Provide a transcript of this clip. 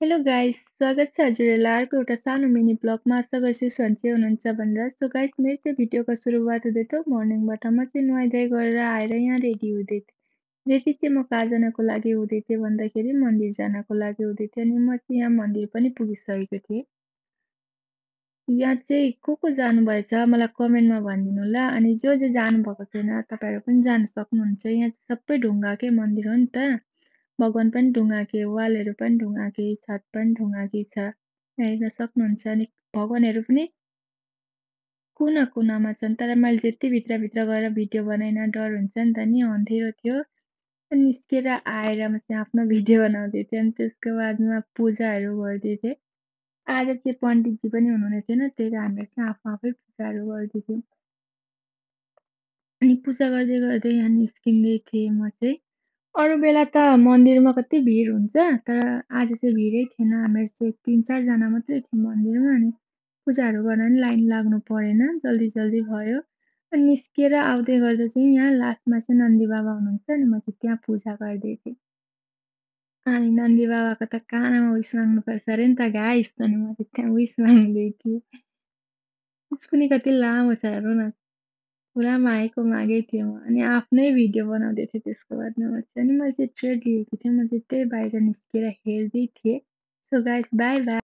Hello guys, स्वागत छ हजुरहरूलाई अर्को एउटा सानो मिनी ब्लगमा। आशा गर्छु सन्चै हुनुहुन्छ भनेर। सो गाइस, मेरो चाहिँ भिडियोको सुरुवात हुँदै थियो मर्निङबाट। म चाहिँ नुहाइधुवाइ गरेर आएर यहाँ रेडी हुँदै थिएँ। रेडी चाहिँ म कहाँ जानको लागि हुँदै थिएँ भन्दाखेरि मन्दिर जानको लागि हुँदै थिएँ। अनि म चाहिँ यहाँ मन्दिर पनि पुगिसकेको थिएँ। यहाँ चाहिँ को जानुभएछ मलाई कमेन्टमा भनिदिनु होला। अनि जो जानुभएको छैन तपाईँहरू पनि जान सक्नुहुन्छ। यहाँ चाहिँ सबै ढुङ्गाकै मन्दिर हो नि त। भगवान पनि ढुङ्गाकै, वालहरू पनि ढुङ्गाकै, छत पनि ढुङ्गाकै छ। हेर्न सक्नुहुन्छ। अनि भगवानहरू पनि कुना-कुनामा छन्। तर मैले चाहिँ भित्र-भित्र गएर भिडियो बनाइन, डर हुन्छ नि त नि, अँध्यारो थियो। अनि निस्केर आएर म चाहिँ आफ्नो भिडियो बनाउँदै थिएँ। अनि त्यसको बादमा पूजाहरू गर्दै थिएँ। आज चाहिँ पण्डितजी पनि हुनुहुने थिएन, त्यही भएर हामीले चाहिँ आफै पूजाहरू गर्दै थियौँ। अनि पूजा गर्दै यहाँ निस्किँदै थिएँ म चाहिँ। अरू बेला त मन्दिरमा कति भिड हुन्छ, तर आज चाहिँ भिडै थिएन। हामीहरू चाहिँ 3-4 जना मात्रै थियौँ मन्दिरमा। अनि पूजाहरू गर्न पनि लाइन लाग्नु परेन, जल्दी भयो। अनि निस्केर आउँदै गर्दा चाहिँ यहाँ लास्टमा चाहिँ नन्दी बाबा हुनुहुन्छ। अनि म चाहिँ त्यहाँ पूजा गर्दै थिएँ। अनि नन्दी बाबाको त कानमा विस माग्नुपर्छ अरे नि त गाइस, अनि म चाहिँ त्यहाँ विस माग्दै थिएँ। उस पनि कति लामो छ हेर्नु न। पुरा मागेकै थिएँ म। अनि आफ्नै भिडियो बनाउँदै थिएँ त्यसको बादमा म चाहिँ। अनि मैले चाहिँ ट्रेड लिएको थिएँ। म चाहिँ त्यही बाहिर निस्केर हेर्दै थिएँ। So guys, by by.